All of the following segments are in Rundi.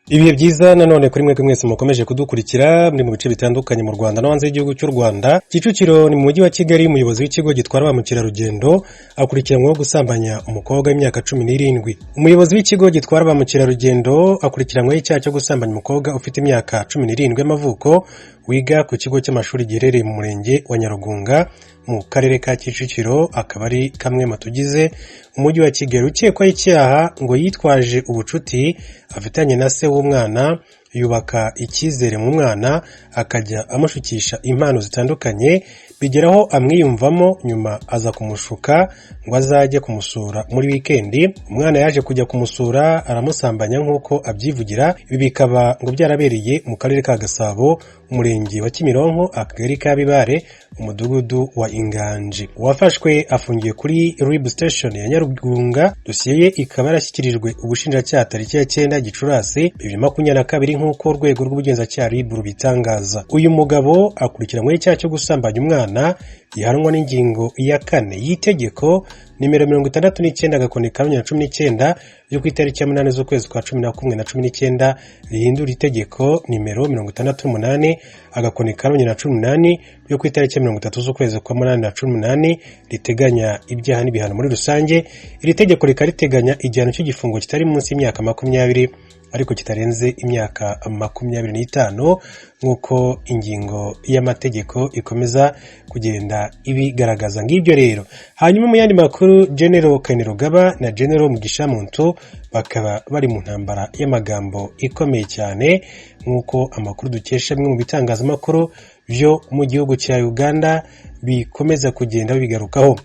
Ibihe byiza nanone kuri mwebwe mwese mukomeje kudukurikira muri mu bice bitandukanye mu Rwanda no hanze y'igihugu cy'u Rwanda. Kicukiro ni mu mujyi wa Kigali, umuyobozi w'ikigo gitwara ba mukerarugendo akurikiranyweho gusambanya umukobwa w'imyaka 17. Umuyobozi w'ikigo gitwara ba mukerarugendo akurikiranyweho icyaha cyo gusambanya umukobwa ufite imyaka 17 y'amavuko, wiga ku kigo cy'amashuri giherereye mu murenge wa Nyarugunga mu karere ka Kicukiro, akaba ari kamwe mu tugize umujyi wa Kigali. Ukekwaho icyaha ngo yitwaje ubucuti afitanye na se w'umwana, yubaka icyizere mu mwana, akajya amushukisha impano zitandukanye, bigeraho amwiyumvamo, nyuma aza kumushuka ngo azajye kumusura muri wikendi. Umwana yaje kujya kumusura aramusambanya nk'uko abyivugira. Ibi bikaba ngo byarabereye mu karere ka Gasabo, umurenge wa Kimironko, akagari ka Bibare, umudugudu wa Inganji. Uwafashwe afungiye kuri RIB station ya Nyarugunga. Dosiye ye ikaba yarashyikirijwe ubushinjacyaha tariki ya 9 Gicurasi 2022, nk'uko urwego rw'ubugenzacyaha RIB rubitangaza. Uyu mugabo akurikiranyweho icyaha cyo gusambanya umwana gihanwa n'ingingo ya 4 y'itegeko nimero 69/2019 yo ku itariki ya 8 z'ukwezi kwa 11 na 19, rihindura itegeko nimero 68/2018 yo ku itariki ya 30 z'ukwezi kwa 8 na 18, riteganya ibyaha n'ibihano muri rusange. Iri tegeko rikaba riteganya igihano cy'igifungo kitari munsi y'imyaka 20 ariko kitarenze imyaka 25, nk'uko ingingo y'amategeko ikomeza kugenda ibigaragaza. Ngibyo rero. Hanyuma mu yandi makuru, General Kainerugaba na General Mugisha Muntu bakaba bari mu ntambara y'amagambo ikomeye cyane, nk'uko amakuru dukesha bimwe mu bitangazamakuru byo mu gihugu cya Uganda bikomeza kugenda bigarukaho.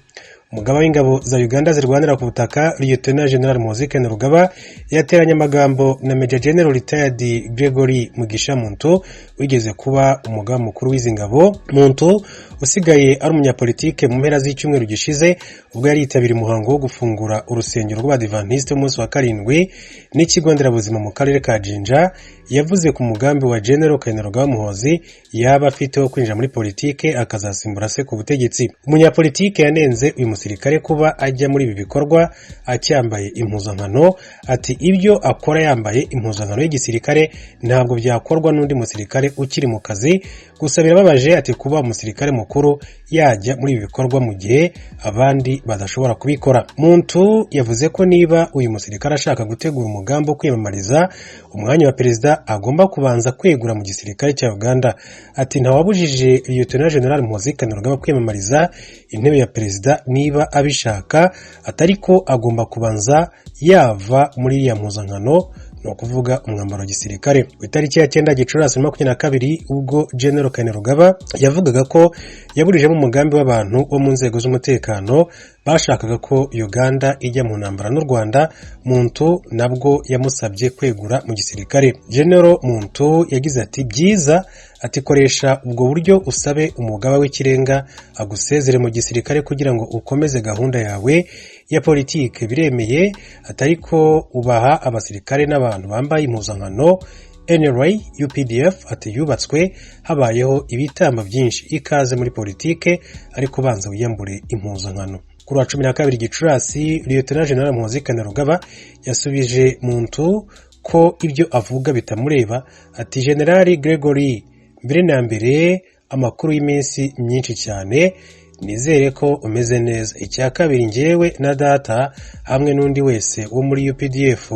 Umugaba w'ingabo za Uganda zirwanira ku butaka, Lieutenant General Muhoozi Kainerugaba, yateranye amagambo na Major General Retired Gregory Mugisha Muntu, wigeze kuba umugaba mukuru w'izi ngabo. Muntu usigaye ari umunyapolitike, mu mpera z'icyumweru gishize ubwo yari yitabiriye umuhango wo gufungura urusengero rw'Abadivantisite umunsi wa karindwi n'ikigo nderabuzima mu karere ka Jinja, yavuze ku mugambi wa General Kainerugaba Muhoozi yaba afite wo kwinjira muri politike akazasimbura se ku butegetsi. Umunyapolitike yanenze uyu musirikare kuba ajya muri ibi bikorwa acyambaye impuzankano. Ati: "Ibyo akora yambaye impuzankano y'igisirikare ntabwo byakorwa n'undi musirikare ukiri mu kazi. Gusa birababaje", ati, "kuba umusirikare mukuru yajya muri ibi bikorwa mu gihe abandi badashobora kubikora." Muntu yavuze ko niba uyu musirikare ashaka gutegura umugambi wo kwiyamamariza umwanya wa perezida, agomba kubanza kwegura mu gisirikare cya Uganda. Ati: "Ntawabujije Lieutenant General Muhoozi Kainerugaba kwiyamamariza intebe ya perezida niba abishaka, atari ko agomba kubanza yava muri iriya mpuzankano", ni ukuvuga umwambaro wa gisirikare. Ku itariki ya 9 Gicurasi 22, ubwo General Kainerugaba yavugaga ko yaburijemo umugambi w'abantu bo mu nzego z'umutekano bashakaga ko Uganda ijya mu ntambara n'u Rwanda, Muntu nabwo yamusabye kwegura mu gisirikare. General Muntu yagize ati: "Byiza", ati: "Koresha ubwo buryo usabe umugaba w'ikirenga agusezere mu gisirikare kugira ngo ukomeze gahunda yawe ya politike. Biremeye", atari ko ubaha abasirikare n'abantu bambaye impuzankano NRA UPDF, ati: "Yubatswe habayeho ibitambo byinshi. Ikaze muri politike, ariko banza wiyambure impuzankano." Kuri wa 12 Gicurasi, Lieutenant General Muhoozi Kainerugaba yasubije Muntu ko ibyo avuga bitamureba. Ati: "General Gregory, mbere na mbere amakuru y'iminsi myinshi cyane, nizere ko umeze neza. Icya kabiri, njyewe na data hamwe n'undi wese wo muri UPDF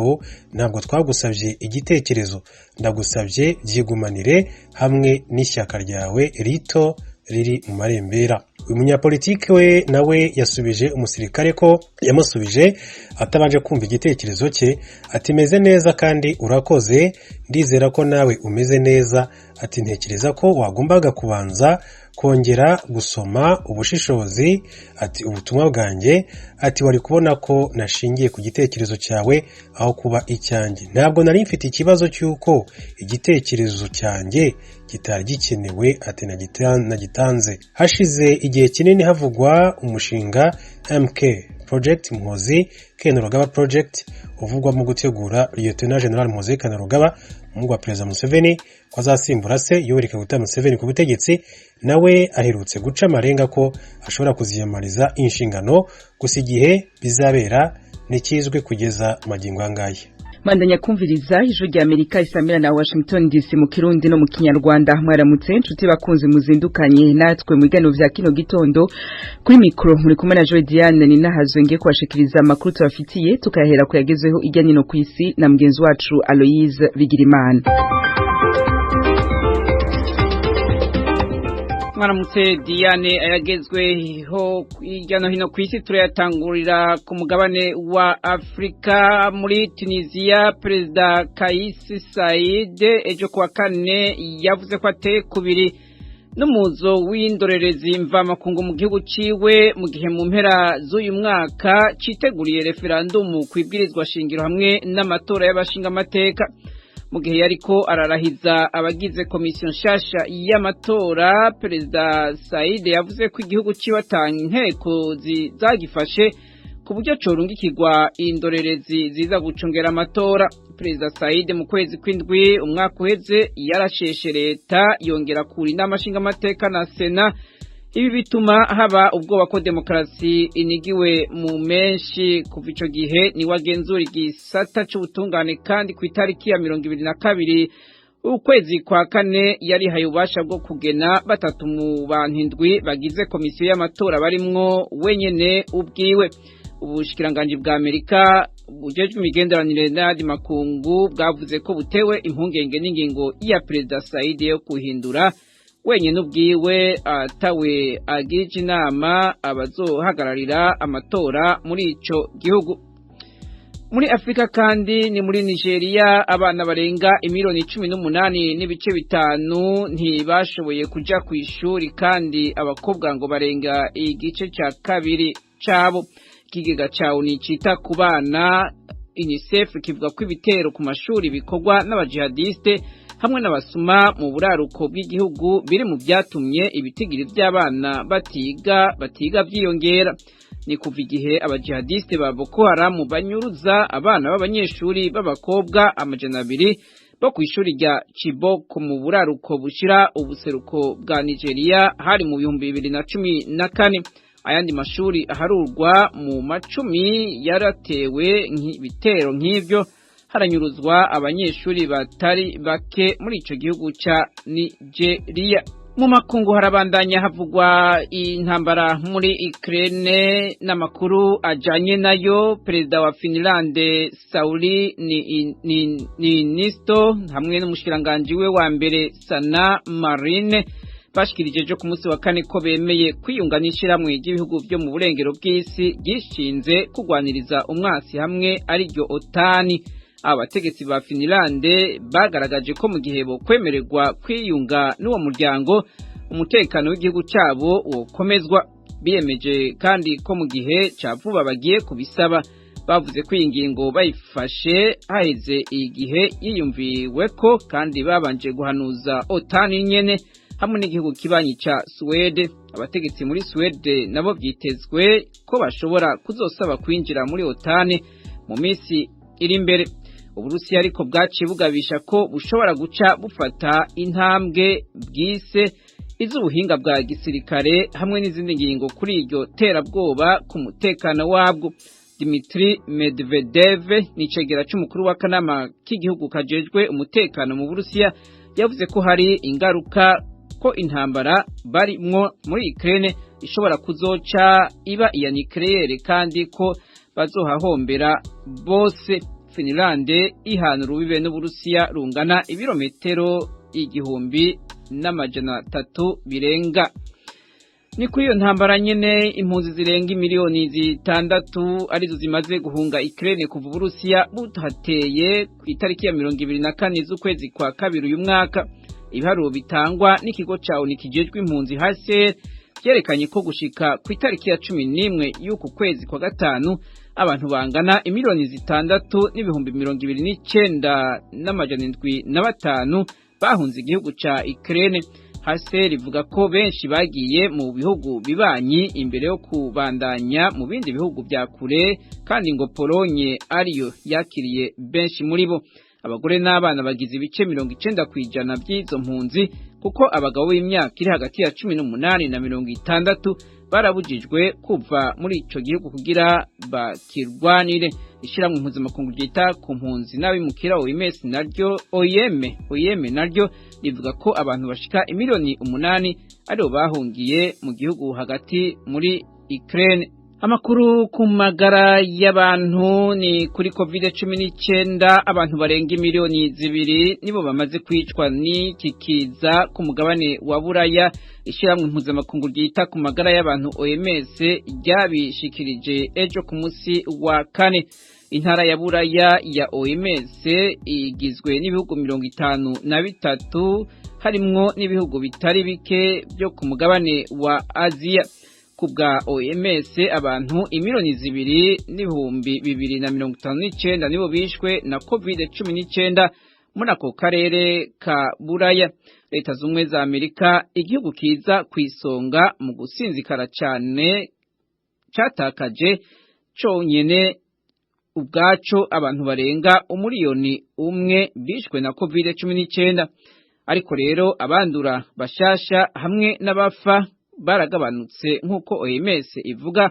ntabwo twagusabye igitekerezo. Ndagusabye byigumanire hamwe n'ishyaka ryawe rito riri mu marembera." Uyu munyapolitike we nawe yasubije umusirikare ko yamusubije atabanje kumva igitekerezo cye. Ati: "Meze neza kandi urakoze, ndizera ko nawe umeze neza." Ati: "Ntekereza ko wagombaga kubanza kongera gusoma ubushishozi", ati, "ubutumwa bwanjye." Ati: "Wari kubona ko nashingiye ku gitekerezo cyawe aho kuba icyanjye. Ntabwo nari mfite ikibazo cy'uko igitekerezo cyanjye kitari gikenewe", ati, "nagitanze." Hashize igihe kinini havugwa umushinga MK Project, Muhoozi Kainerugaba Project, uvugwamo gutegura Lieutenant General Muhoozi Kainerugaba Umuhungu wa Perezida Museveni ko azasimbura se Yoweri Kaguta Museveni ku butegetsi, nawe aherutse guca amarenga ko ashobora kuziyamamariza inshingano, gusa igihe bizabera ntikizwi kugeza magingo aya. Mandanya kumviriza Ijwi rya Amerika isamira na Washington DC mu Kirundi no mu Kinyarwanda. Mwaramutse inshuti bakunze muzindukanye natwe mu biganiro vya kino gitondo. Kuri mikro muri kumwe na Joy Diane Ninahazwe, ngiye kubashikiriza amakuru tubafitiye, tukayahera kuyagezeho irya nino kw'isi na mugenzi wacu Aloise Bigirimana. Mwaramutse Diane. Ayagezweho hirya no hino ku isi turayatangurira ku mugabane wa Afrika. Muri Tunisia, Perezida Kais Saied ejo kuwa kane yavuze ko ateye kubiri n'umuzo w'indorerezi mvamakungu mu gihugu ciwe, mu gihe mu mpera z'uyu mwaka citeguriye referandumu ku ibwirizwa shingiro hamwe n'amatora y'abashingamateka. Mu gihe yariko ararahiza abagize komisiyo nshasha y'amatora, Perezida Said yavuze ko igihugu ciwe ata inteko zagifashe ku buryo corungikirwa indorerezi ziza gucungera amatora. Perezida Said mu kwezi kw'indwi umwaka uheze yarasheshe leta, yongera kura inama nshingamateka na sena. Ibi bituma haba ubwoba ko demokarasi inigiwe mu menshi. Kuva ico gihe niwe agenzura igisata c'ubutungane, kandi ku itariki ya 22 ukwezi kwa kane yarihaye ububasha bwo kugena batatu mu bantu indwi bagize komisiyo y'amatora, barimwo wenyene ubwiwe. Ubushikiranganji bwa Amerika bujejwe imigenderanire n'ayandi makungu bwavuze ko butewe impungenge n'ingingo ya Perezida Said yo kuhindura wenyine ubwiwe atawe agirije inama abazohagararira amatora muri ico gihugu. Muri Afrika kandi ni muri Nigeria, abana barenga imiliyoni 18.5 ntibashoboye kuja ku ishuri, kandi abakobwa ngo barenga igice ca kabiri cabo. Ikigega ca ONU cita ku bana UNICEF kivuga ko ibitero ku mashuri bikorwa n'abajihadiste hamwe n'abasuma mu buraruko bw'igihugu biri mu byatumye ibitigiri by'abana batiga byiyongera. Ni kuva igihe abajihadiste ba Boko Haram banyuruza abana b'abanyeshuri b'abakobwa 200 bo ku ishuri rya Chibok mu buraruko bushira ubuseruko bwa Nigeria, hari mu 2014. Ayandi mashuri aharurwa mu macumi yaratewe ibitero nk'ivyo, haranyuruzwa abanyeshuri batari bake muri ico gihugu ca Nigeria. Mu makungu harabandanya havugwa intambara muri Ukraine n'amakuru ajanye nayo. Perezida wa Finland Sauli Niinisto hamwe n'umushikiranganji we wa mbere Sana Marin bashikirije ejo ku munsi wa kane ko bemeye kwiyunga n'ishirahamwe ry'ibihugu byo mu burengero bw'isi ryishinze kugwaniriza umwasi hamwe, ariryo OTAN. Abategetsi ba Finlande bagaragaje ko mu gihe bo kwemererwa kwiyunga n'uwo muryango, umutekano w'igihugu cyabo wokomezwa. Biyemeje kandi ko mu gihe ca vuba bagiye kubisaba. Bavuze ko iyi ngingo bayifashe haheze igihe yiyumviwe ko, kandi babanje guhanuza OTAN nyene hamwe n'igihugu kibanyi ca Suwede. Abategetsi muri Suwede nabo vyitezwe ko bashobora kuzosaba kwinjira muri OTAN mu minsi iri imbere. Uburusiya ariko bwaciye bugabisha ko bushobora guca bufata intambwe bwise iz'ubuhinga bwa gisirikare hamwe n'izindi ngingo kuri iryo terabwoba ku mutekano wabwo. Dmitry Medvedev ni icegera c'umukuru w'akanama k'igihugu kajejwe umutekano mu Burusiya, yavuze ko hari ingaruka ko intambara barimwo muri Ukraine ishobora kuzoca iba iya nucleaire, kandi ko bazohahombera bose. Finlande ihana urubibe n'Uburusiya rungana ibirometero 1300 birenga. Ni kuri iyo ntambara nyene, impunzi zirenga imiliyoni 6 arizo zimaze guhunga Ukraine kuva Uburusiya buhateye ku itariki ya 24 z'ukwezi kwa kabiri uyu mwaka. Ibiharuro bitangwa n'ikigo ca ONU kijejwe impunzi HCR vyerekanye ko gushika ku itariki ya 11 y'uku kwezi kwa gatanu, abantu bangana imiliyoni 6,029,705 bahunze igihugu ca Ukraine. HCR ivuga ko benshi bagiye mu bihugu bibanyi imbere yo kubandanya mu bindi bihugu vya kure, kandi ngo Polonye ariyo yakiriye benshi muri bo. Abagore n'abana bagize ibice 90% by'izo mpunzi, kuko abagabo b'imyaka iri hagati ya 18 na 60 barabujijwe kuva muri ico gihugu kugira bakirwanire. Ishyirahamwe mpuzamakungu ryita ku mpunzi n'abimukira OMS naryo OIM naryo rivuga ko abantu bashika imiliyoni 8 aribo bahungiye mu gihugu hagati muri Ukraine. Amakuru ku magara y'abantu ni kuri COVID-19. Abantu barenga imiliyoni 2 nibo bamaze kwicwa n'iki kiza ku mugabane wa Buraya. Ishyirahamwe mpuzamakungu ryita ku magara y'abantu OMS ryabishikirije ejo ku munsi wa kane. Intara ya Buraya ya OMS igizwe n'ibihugu 53 harimwo n'ibihugu bitari bike byo ku mugabane wa Aziya. Kubwa OMS abantu imiliyoni 2,259 nibo bishwe na COVID-19 muri ako karere ka Buraya. Leta Zumwe za Amerika, igihugu kiza kwisonga mu gusinzikara cyane, catakaje conyene ubwaco abantu barenga 1 miliyoni bishwe na COVID-19. Ariko rero abandura bashasha hamwe n'abafa baragabanutse nk'uko OMS ivuga,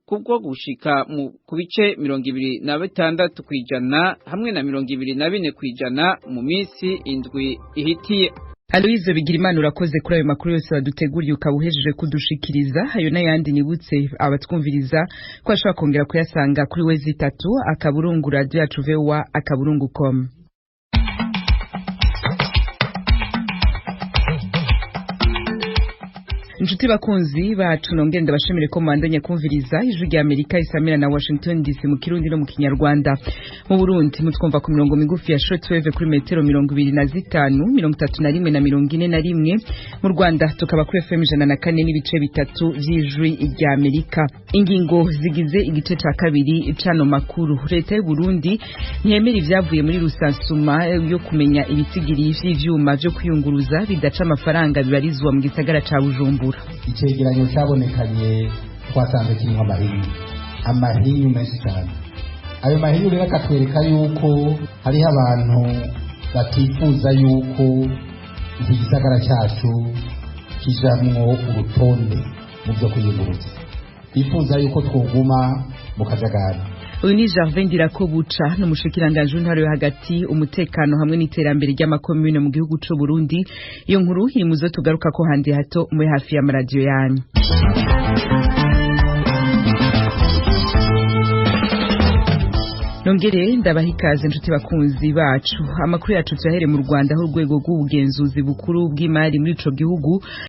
kubwo gushika ku bice 26% hamwe na 24% mu minsi 7 ihitiye. Aloise Bigirimana, urakoze kuri ayo makuru yose waduteguriye ukaba uhejeje kudushikiriza. Ayo n'ayandi nibutse abatwumviriza ko ashobora kongera kuyasanga kuri www.radioyacuvoa.com. Inshuti bakunzi bacu, nongere ndabashimire ko mubandanya kumviriza Ijwi rya Amerika isamira na Washington DC mu Kirundi no mu Kinyarwanda. Mu Burundi mutwumva ku mirongo migufi ya shortwave kuri metero 25, 31 na 41. Mu Rwanda tukaba kuri FM 104.3 vy'Ijwi rya Amerika. Ingingo zigize igice ca kabiri cano makuru: leta y'u Burundi ntiyemera ivyavuye muri rusansuma yo kumenya ibitigiri vy'ivyuma vyo kwiyunguruza bidaca amafaranga bibarizwa mu gisagara ca Bujumbura. Icegeranyo cyabonekanye twasanze kirimo amahinyu menshi cyane. Ayo mahinyu rero akatwereka yuko hariho abantu batifuza yuko iki gisagara cyacu kijamwo urutonde mu byo kwiyunguruza, bifuza yuko twoguma mu kajagari. Uyu ni Gervais Ndirakobuca, n'umushikiranganji w'intwaro yo hagati, umutekano hamwe n'iterambere ry'amakomune mu gihugu c'u Burundi. Iyo nkuru iri muzo tugaruka ko handi hato, muri hafi y'amaradiyo yanyu. Nongere ndabaha ikaze, inshuti bakunzi bacu. Amakuru yacu tuyahere mu Rwanda, aho urwego rw'ubugenzuzi bukuru bw'imari muri ico gihugu